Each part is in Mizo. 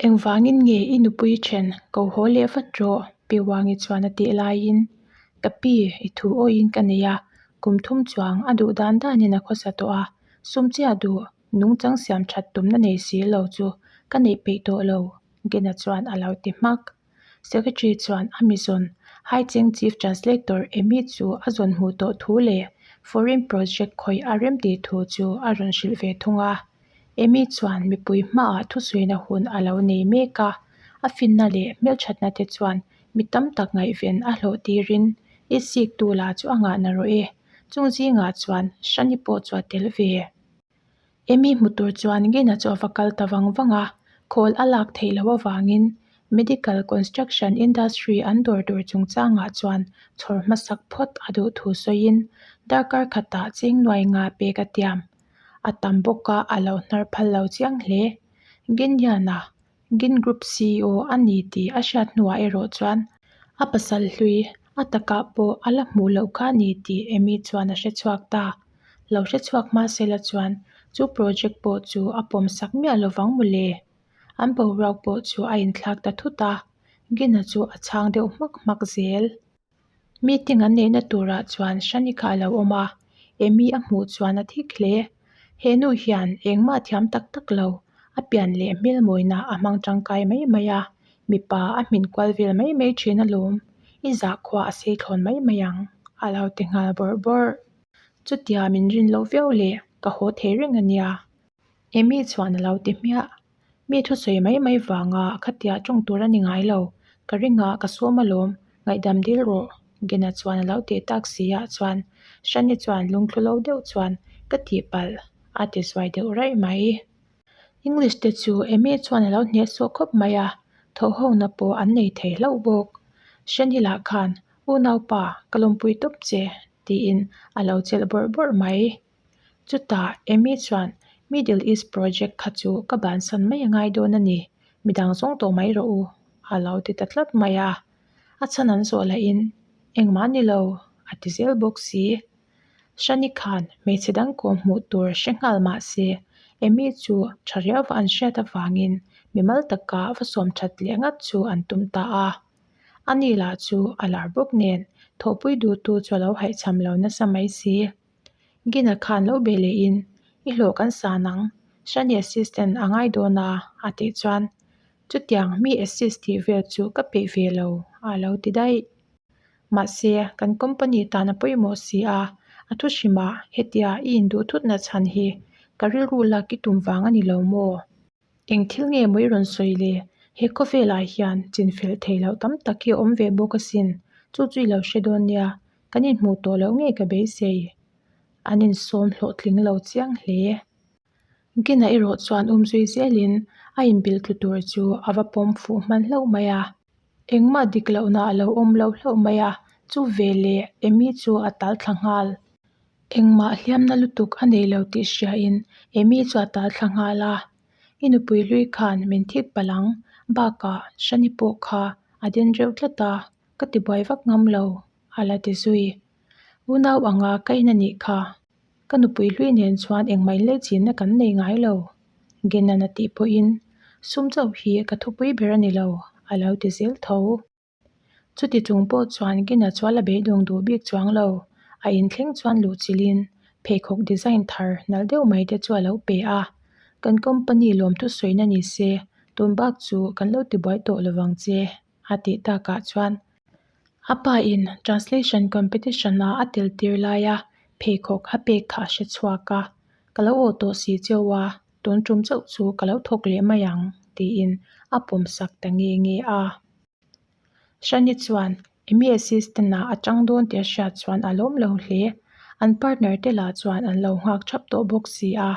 Engvangin nge i nupui then ko haw leh vat rawh? Pi Wangi chuan a tih laiin, Ka pi, i thu awiin ka nei a, kum thum chuang a duh dan danin a khawsa tawh a, sum chiah duh, nungchang siam that tumna nei si lo chu ka neih peih tawh lo, Gina chuan a lo ti hmak. Secretary chuan a mi zawn Haicheng Chief Translator Amy chu a zawn hmuh tawh thu leh foreign project khawih a rem tih thu chu a rawn hrilh ve thung a. Amy chuan mipui hmaah thusawiina hun a lo nei mek a, a finna leh hmelthatna te chuan mi tam tak ngaihven a hlawh tirin i siktu la chu a ngah narawh e. Chung zingah chuan Shani pawh chu a tel ve. Amy hmu tur chuan Gina chu a va kal ta vang vang a, khawl a lak theih loh avangin Medical Construction Industry an dawr tur chungchangah chuan chhawr hmasak phawt a duh thu sawiin darkar khatah cheng nuai nga pek a tiam. A tam bawk a, a lo hnar phal lo chiang hle. Gin hian a Gin Group ceo a ni tih a hriat hnuah erawh chuan a pasal hlui a takah pawh a la hmuh loh kha a ni tih Amy chuan a hrechhuak ta. Lo hrechhuak hma sela chuan chu project pawh chu a pawmsak miah lovang mawle. An boruak pawh chu a inthlak ta thut a, Gina chu a chhang deuh hmak hmak zel. Meeting an neihna turah chuan Shani kha a lo awm a, Amy a hmuh chuan a thik hle. He nu hian engmah thiam tak tak lo, a pian leh hmelmawina a hmang tangkai mai mai a, mipa a hmin kual vel mai mai thin alawm, i zahkhua a sei thlawn mai mai ang, a lo ti nghal bawrh bawrh. Chutia min rin loh viau leh ka haw thei reng a nia, Amy chuan a lo ti hmiah. Mi thusawi mai mai vanga khatia tawng tur a ni ngai lo, ka ring a, ka sawm alawm, ngaihdam dil rawh, Gina chuan a lo tih tak si ah chuan Shani chuan lungthlu lo deuh chuan ka tihpalh a ti zuai deuh raih mai. English te chu Amy chuan a lo hnehsawh khawp mai a, thawhhawna pawh an nei thei hlauh bawk. Shani lah khan, Unaupa, ka lawmpui tawp che, tiin a lo chelh bawrh bawrh mai. Chutah Amy chuan Middle East project kha chu ka bansan mai a ngai dawn a ni, midang zawng tawh mai rawh u, a lo ti ta tlat mai a. A chhan an zawh lahin engmah ni lo, a ti zel bawk si. Shani khan hmeichhe dang kawm hmuh tur hre nghal mah se, Amy chu tha riauva an hriat avangin mimal taka va sawm that leh ngat chu an tum ta a. A ni lah chu a lar bawk nen thawhpui duhtu chu a lo haihchham lo nasa mai si. Gina khan lo be lehin, I hlawh kan san ang, Shani assistant a ngai dawn a, a tih chuan, Chutiang mi assist tih vel chu ka peih ve lo, a lo ti daih. Mahse, kan company tan a pawimawh si a, a thu hrimah hetia i induh thutna chhan hi ka rilru lak i tum vang a ni lo maw? Eng thil nge maw i rawn sawi le? He khawvelah hian chinfel theih loh tam tak hi a awm ve bawk asin, chu chu i lo hre dawn nia, kan inhmuh tawh loh ngei ka beisei. An insawm hlawhtling lo chiang hle. Gina erawh chuan umzui zelin a inbilh tlu tur chu a va pawm fuh hman hlauh mai a. Engmah dik lohna a lo awm lo hlauh mai a, chu veleh Amy chu a tal thla nghal. Engmah hliamna lutuk a nei lo tih hriain Amy chu a tal thla nghal a. I nupui hlui khan min thik palh ang, bakah Shani pawh kha a den reuh tlat a, ka ti buai vak ngam lo, a la ti zui. Unau anga ka in a nih kha, ka nupui hlui nen chuan engmah inleichinna kan nei ngai lo, Genan a tih pawhin sum chauh hi ka thupui ber a ni lo, a lo ti zel tho. Chuti chung pawh chuan Gina chu a la beidawng duh bik chuang lo. A inthleng chuan luh chilhin pheikhawk design thar nalh deuh mai te chu a lo pe a. Kan company lawmthu sawina ni se, tun bak chu kan lo tibuai tawh lo vang che, a tih takah chuan a pa in translation competition ah a tel tir laia pheikhawk a pek kha a hre chhuak a. Ka lo aw tawh si cheu a, tun tum chauh chu ka lo thawk leh mai ang, tiin a pawmsak ta nge nge a. Shani chuan Amy assistant ah a tang dawn tih a hriat chuan a lawm lo hle. An partner te lah chuan an lo nghak thap tawh bawk si a,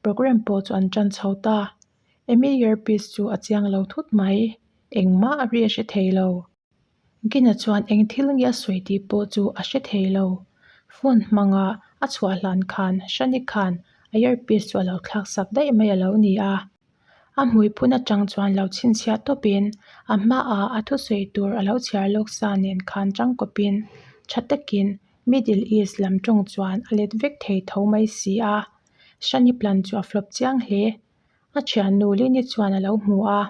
program pawh chu an tan chho ta. Amy earpiece chu a chiang lo thut mai, engmah a ri a hre thei lo. Gina chuan eng thil nge a sawi tih pawh chu a hre thei lo. Phone hmanga a chhuah hlan khan Shani khan a earpiece chu a lo thlak sak daih mai a lo ni a. A hmui phun atang chuan lo chhinchhiah tawpin a hmaah a thusawi tur a lo chhiar lawk sa nen khan tangkawpin tha takin Middle East lam tawng chuan a let vek thei tho mai si a. Shani plan chu a flop chiang hle. A thiannu Lini chuan a lo hmu a.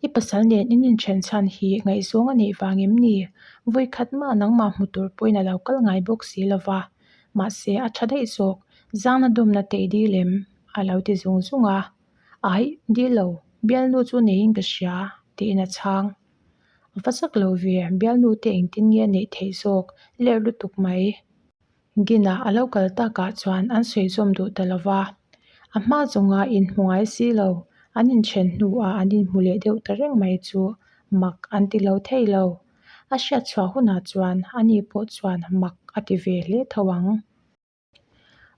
I pasal nen in inthen chhan hi ngaihzawng a neih vang em ni? Vawikhat mah nangmah hmu tur pawhin a lo kal ngai bawk si lo va. Mahse, a tha daih zawk, zangna dawmna te i dil em? a lo ti zung zung a. Aih, dil lo, bialnu chu neiin ka hria, tiin a chhang. A va zak lo ve, bialnu te engtin nge a neih theih zawk, ler lutuk mai. Gina a lo kal takah chuan an sawi zawm duh ta lo va, a hma zawnga inhmu ngai si lo, an inthen hnuah an inhmu leh deuh ta reng mai chu mak an ti lo thei lo. A hriat chhuah hunah chuan ani pawh chuan mak a ti ve hle tho ang.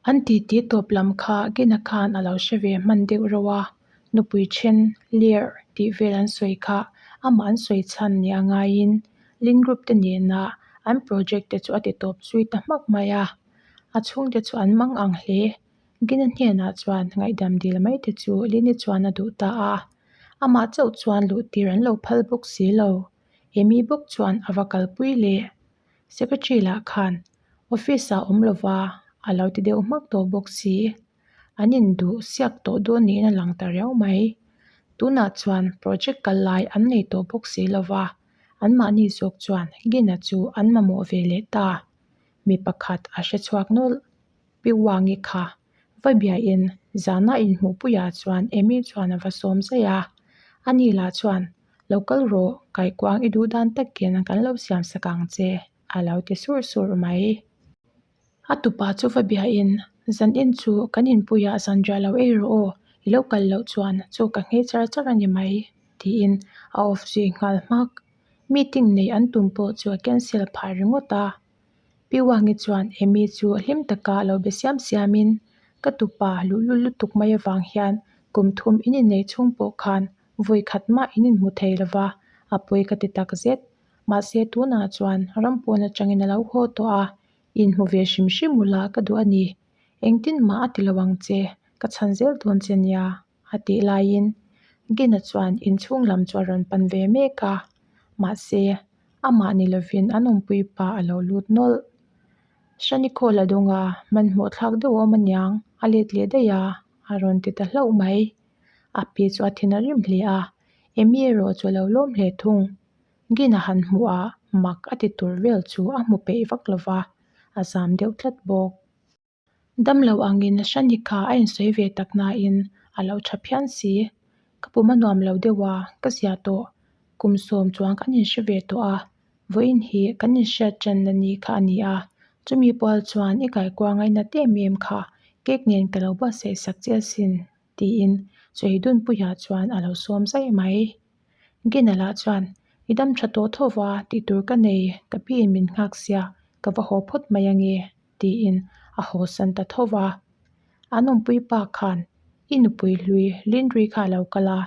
An titi tawp lam kha Gina khan a lo hre ve hman deuh reuh a, nupui then ler tih vel an sawi kha amah an sawi chhan nia ngaiin Lin Group te nena an project te chu a ti tawp zui ta hmak mai a, a chhungte chu an mang ang hle. Gina hnenah chuan ngaihdam dil mai te chu Lini chuan a duh ta a, amah chauh chuan luh tir an lo phal bawk si lo. Amy bawk chuan a va kalpui leh. Secretary lah khan office ah awm lova a lo ti deuh hmak tawh bawk si. An induh siak tawh dawn niin a lang ta riau mai. Tunah chuan project kal lai an nei tawh bawk si lova, anmahni zawk chuan Gina chu an mamawh ve leh ta. Mi pakhat a hre chhuak nawlh. Pi Wangi kha va biain zana inhmuhpuiah chuan Amy chuan a va sawm zaih a. Ani lah chuan, Lo kal rawh, kaikuang i duh dan takin kan lo siam sak ang che, a lo ti surh surh mai. A tupa chu va biain, Zanin chu kan inpuiah zanriah lo ei rawh aw, i lo kal loh chuan chaw ka nghei char char a ni mai, tiin a off zui nghal hmak. Meeting neih an tum pawh chu a cancel phah ringawt a. Pi Wangi chuan Amy chu hlim taka lo be siam siamin, Ka tupa luhlul lutuk mai avang hian kum thum in inneih chhung pawh khan vawi khat mah in inhmu thei lova, a pawi ka ti tak zet. Mahse tunah chuan ram pawn atangin a lo haw tawh a, inhmu ve hrim hrim ula ka duh a ni. Engtin mah a ti lo ang che, ka chhan zel dawn che nia, a tih laiin Gina chuan inchhung lam chu a rawn pan ve mek a, mahse amah ni lovin an awmpui pa a lo lut nawlh. Shani call a dawng a, hmanhmawh thlak deuh a awm aniang, a let leh daih a, a rawn ti ta hlauh mai. A pi chu a thin a rim hle a, Amy erawh chu a lo lawm hle thung. Gina han hmuh a, mak a ti tur vel chu a hmu peih vak lo va, a zam deuh tlat bawk. Damlo angin Shani kha a insawi ve tak nain a lo tha phian si. Ka pum a nuam lo deuh a, ka zia tawh. Kum sawm chuang kan inhre ve tawh a, vawiin hi kan inhriat tanna ni kha a ni a. Chumi pual chuan i kaikuang ngainat em em kha cake nen ka lo buatsaih sak che asin tiin Chawidunpuia chuan a lo sawm zaih mai. Gina lah chuan, I dam tha tawh tho va, tih tur ka nei, ka piin min nghak sia, ka va haw phawt mai ange, tiin a haw san ta tho va. An awmpui pa khan, I nupui hlui Lindri kha a lo kal a,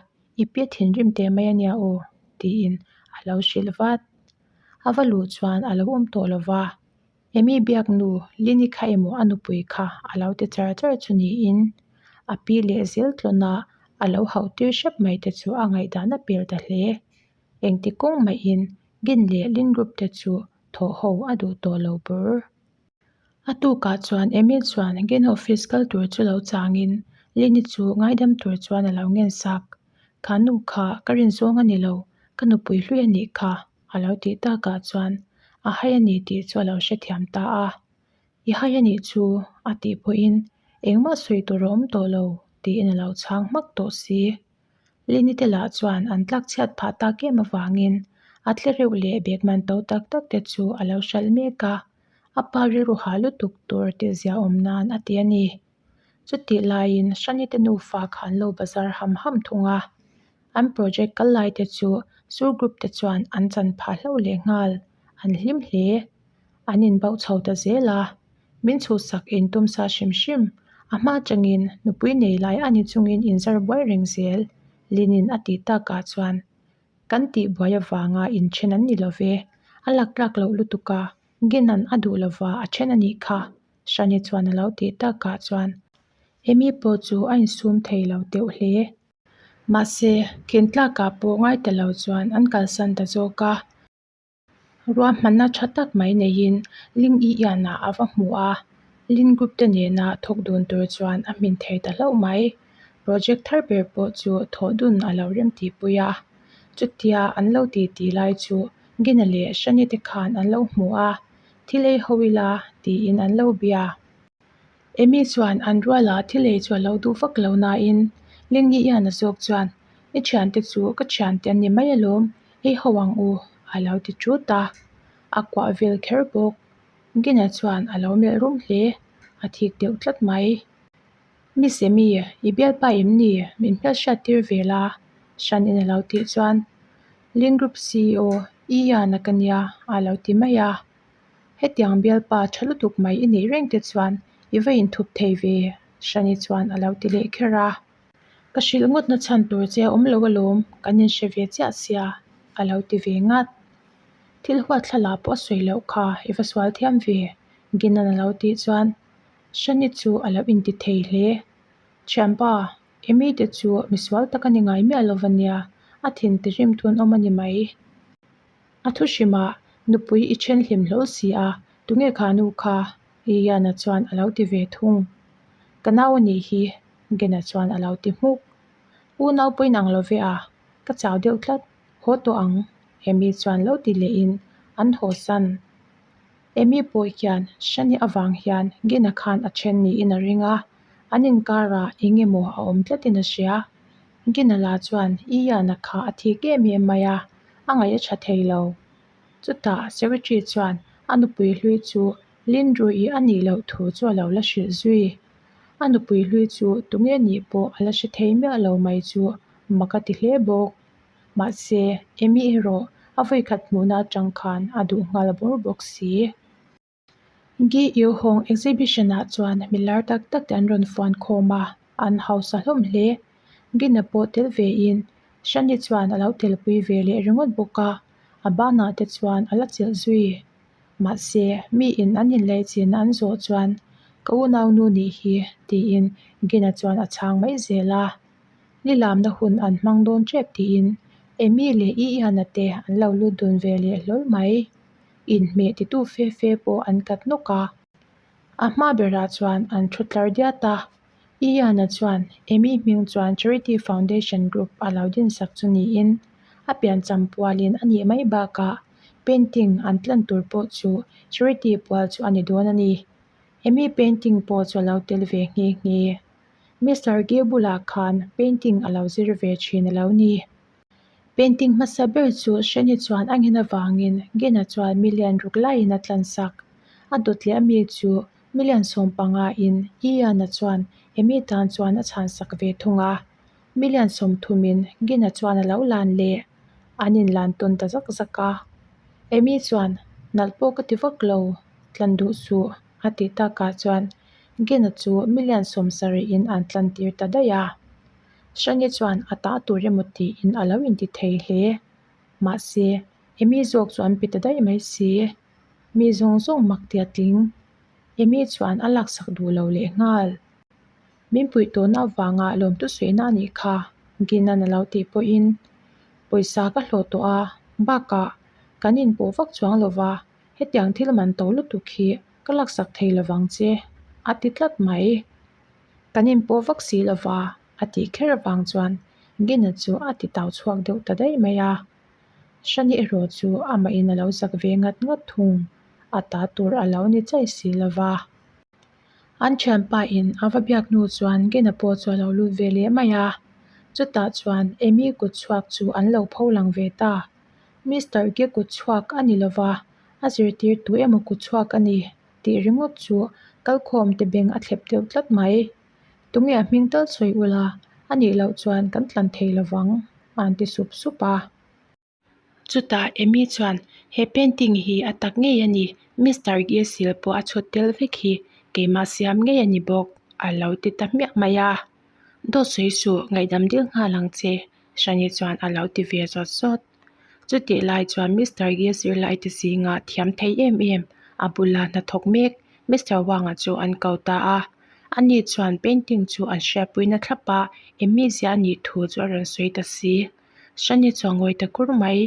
i pi a thinrim teh mai ania aw, tiin a lo hrilh vat. A va luh chuan a lo awm tawh lo va, Amy biak nu Lini kha emaw a nupui kha a lo ti char char chu niin a pi leh zel tlawn a a lo hauh tir hrep mai te chu a ngaihdan a pel ta hle. Engti kawng maiin Gin leh Lin group te chu thawh ho a duh tawh lo bur. A tukah chuan Amy chuan Gin office kal tur chu lo changin Lini chu ngaidam tur chuan a lo ngen sak. Kha nu kha ka rin zawng a ni lo, ka nupui hlui a nih kha. A lo tih takah chuan a hai a ni tih chu a lo hrethiam ta a. I hai a nih chu a tih pawhin engmah sawi tur a awm tawh lo tiin a lo chhang hmak tawh si. Lini te lah chuan an tlak chhiat phah tak em avangin a tle reuh leh bag man to tak tak te chu a lo hralh mek a, a pa rilru hah lutuk tur tihzia awm nan a ti a ni. Chutih laiin Shani te nufa kha an lo bazar ham ham thung a. An project kal lai te chu Sur group te chuan an chan phah hlauh leh nghal, an hlim hle. An inbauh chho ta zel a, min chhuhsak in tum sa hrim hrim. A hma atangin nupui nei lai a ni chungin inzar buai reng zel, Linin a tih takah chuan kan tih buai avanga inthen an ni lo ve, a lak tlak loh lutuk a, Gina'n a duh lova a then a nih kha, Shani chuan a lo tih takah chuan Amy pawh chu a insum thei lo teuh hle. Mahse, khentlakah pawh ngai ta lo chuan an kalsan ta zawk a. Ruahmanna tha tak mai neiin Ling I Ianah a va hmu a, Lin Group te nena thawk dun tur chuan a hmin thei ta hlauh mai. Project thar ber pawh chu thawh dun a lo rem tihpui a. Chutia an lo titi lai chu Gina leh Shani te khan an lo hmu a, Thil ei ho ila tiin an lo bia. Amy chuan an rualah thil ei chu a lo duh vak lo nain Lingi Iana zawk chuan I thiante chu ka thiante an ni mai alawm, ei ho ang u a lo ti ṭut a, a kuah vel kher bawk. Gina chuan a lo melh rum hle, a thik deuh tlat mai. Miss Amy, i bialpa em ni? Min hmelhriat tir ve la, Shan-in a lo tih chuan Lin Group CEO Ian-a ka nia a lo ti mai a. Hetiang bialpa tha lutuk mai i neih reng te chuan i va inthup thei ve, Shani chuan a lo ti leh kher a. Ka hrilh ngawtna chhan tur che a awm lo alawm, kan inhre ve chiah sia, a lo ti ve ngat. Thil huat thla pawh a sawi loh kha i va sual thiam ve, Ginan a lo tih chuan Shani chu a lo inti thei hle. Thianpa, Amy te chu misual tak a ni ngai miah lo va nia, a thin ti rim tun awm a ni mai. A thu hrimah nupui i then hlim hlawl si a, tunge kha nu kha? Iana chuan a lo ti ve thung. Ka nau a nih hi, Gena chuan a lo ti hmuk. U nau pawhin ang lo ve a, ka chau deuh tlat, haw tawh ang, Amy chuan lo ti lehin an haw san. Amy pawh hian Shani avang hian Gena khan a then niin a ring a, an inkarah eng emaw a awm tlatin a hria. Gena la chuan Iana kha a thik em em mai a, a ngaih a tha thei lo. Chutah Secretary chuan a nupui hlui chu Lindru-i a nih loh thu chu a lo la hrilh zui. A nupui hlui chu tunge nih pawh a la hre thei miah lo mai chu mak a ti hle bawk. Mahse, Amy erawh a vawikhat hmuhna atang khan a duh nghal bawr bawk si. Gi Yu Hong exhibition ah chuan milar tak tak te an rawn fuan khawm a, an hausa hlawm hle. Gina pawh tel ve in Shani chuan a lo telpui ve leh ringawt bawk a, a banah te chuan a la chelh zui. Mahse, mi in an inlaih chin an zawh chuan ka unaunu nih hi tiin Gina chuan a chhang mai zel a. Ni lamna hun an hmang dawn tep tiin Amy leh Iana te an lo lut dun ve leh hlawl mai. Inhmeh titu fe fe pawh an kat nawk a. A hma berah chuan an thu tlar diat a. Iana chuan Amy hming chuan Charity Foundation Group a lo dinsak chu niin a piancham pualin a nih mai bakah painting an tlan tur pawh chu charity pual chu a ni dawn a ni. Amy painting pawh chu a lo tel ve nghe nghe. Mister Gil bulah khan painting a lo zir ve thin a lo ni. Painting hmasa ber chu Shani chuan a nghen avangin Gina chuan million ruk laiin a tlansak. A dawt leh ami chu million 15 in Ian-a chuan Amy tan chuan a chhansak ve thung a. Million 30 in Gina chuan a lo lan leh. An inlan tawn ta zak zak a. Amy chuan, Nalh pawh ka ti vak lo, tlan duh suh, a tih takah chuan Gina chu million 70 in an tlantir ta daih a. Shani chuan a tah tur emaw tiin a lo inti thei hle. Mahse, Amy zawk chu an pe ta daih mai si. Mi zawng zawng mak tia tling. Amy chuan a laksak duh lo leh nghal. Min puih tawhna avanga lawmtu suihna a nih kha, Gina'n a lo tih pawhin pawisa ka hlawh tawh a, bakah kan inpawh vak chuang lo va, hetiang thil man to lutuk hi ka laksak thei lovang che, a ti tlat mai. Kan inpawh vak si lo va, a tih kher avang chuan Gina chu a ti tau chhuak deuh ta daih mai a. Shani erawh chu amahin a lo zak ve ngat ngat thung, a ta tur a lo ni chai si lo va. An thianpa in a va biak hnu chuan Gina pawh chu a lo lut ve leh mai a, chutah chuan Amy kut chhuak chu an lo pho lang ve ta. Mister Ge kut chhuak a ni lo va, a zirtirtu emaw kut chhuak a ni. Tih ringawt chu kalkhawm te beng a thlep deuh tlat mai. Tunge a hming tal sawi ula, a nih loh chuan kan tlan thei lovang, an ti sup sup a. Chutah Amy chuan, He painting hi a tak ngei a ni, Mister Gilsil pawh a chhut tel vek hi, keimah siam ngei a ni bawk, a lo ti ta hmiah mai a. Dawt sawi suh, ngaihdam dil nghal ang che, Shani chuan a lo ti ve zawt zawt. Chutih lai chuan Mister Gil zirlai te zinga thiam thei em em a bula hnathawk mek Mister Wang-a chu an ko ta a. Ani chuan painting chu an hriatpuina thlap a, Amy ziah a nih thu chu a rawn sawi ta si. Shani chuan ngawi ta kur mai.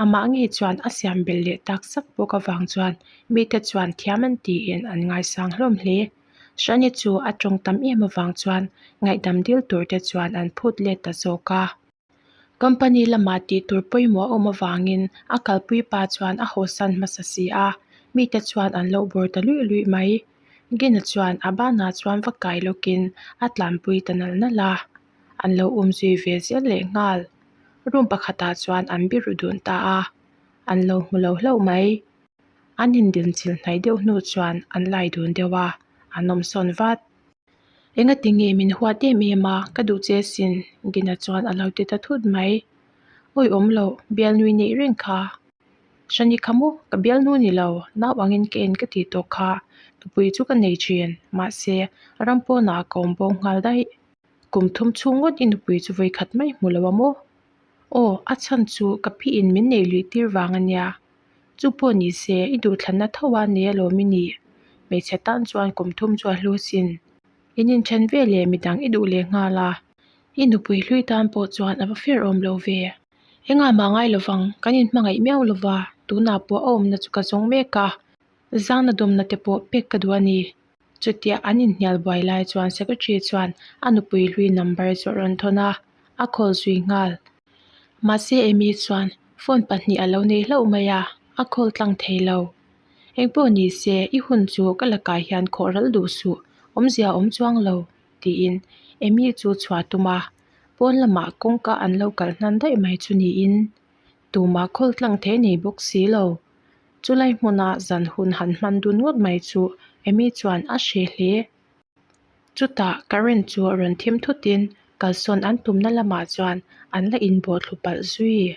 Amah ngei chuan a siam belh leh tak sak bawk avang chuan mite chuan thiam an tiin an ngaisang hlawm hle. Shani chu a tawng tam em avang chuan ngaihdam dil tur te chuan an phut let ta zawk a. Company lamah tih tur pawimawh a awm avangin a kalpui pa chuan a hawsan hmasa si a, mite chuan an lo bawr ta luih luih mai. Gina chuan a banah chuan va kai lawkin a tlanpui ta nal nal a, an lo um zui ve zel leh nghal. Room pakhatah chuan an biru dun ta a, an lo hmu lo hlauh mai. An indinchilh hnaih deuh hnu chuan an lai dun deuh a, an awmsawn vat. Engati nge min huat em em a, ka duh che sin, Gina chuan a lo ti ta thut mai. Awi awm loh, bialnui neih reng kha. Hrani kha maw, ka bialnu ni lo, nau angin ka en ka tih tawh kha, nupui chu ka nei thin, mahse, ram pawnah ka awm bo nghal daih. Kum thum chhung ngawt i nupui chu vawikhat mai hmu lo a maw? Aw, a chhan chu ka pi in min neih luih tir vang a nia. Chu pawh ni se, i duhthlanna tho a nei alawm i nih. Hmeichhe tan chuan kum thum chu a hlu sin. In inthen ve leh midang i duh leh nghal a. I nupui hlui tan pawh chuan a va fer awm lo ve. Engah mah ngai lovang, kan inhmangaih miau lova, tunah pawh a awmna chu ka zawng mek a. Zangna dawmna te pawh pek ka duh a ni. Chutia an inhnial buai lai chuan secretary chuan a nupui hlui number chu a rawn thawn a, a call zui nghal. Mahse Amy chuan phone pahnih a lo nei hlauh mai a, a call tlang thei lo. Engpawh ni se, i hun chu ka lakah hian khawh ral duh suh, awmzia a awm chuang lo, tiin Amy chu chhuah tum a, pawn lamah kawngka an lo kalh hnan daih mai chu niin tumah call tlang thei nei bawk si lo. Chulai hmuna zan hun han hman dun ngawt mai chu Amy chuan a hre hle. Chutah current chu rawn thim thutin kalsawn an tumna lamah chuan an la inbawhthlu palh zui.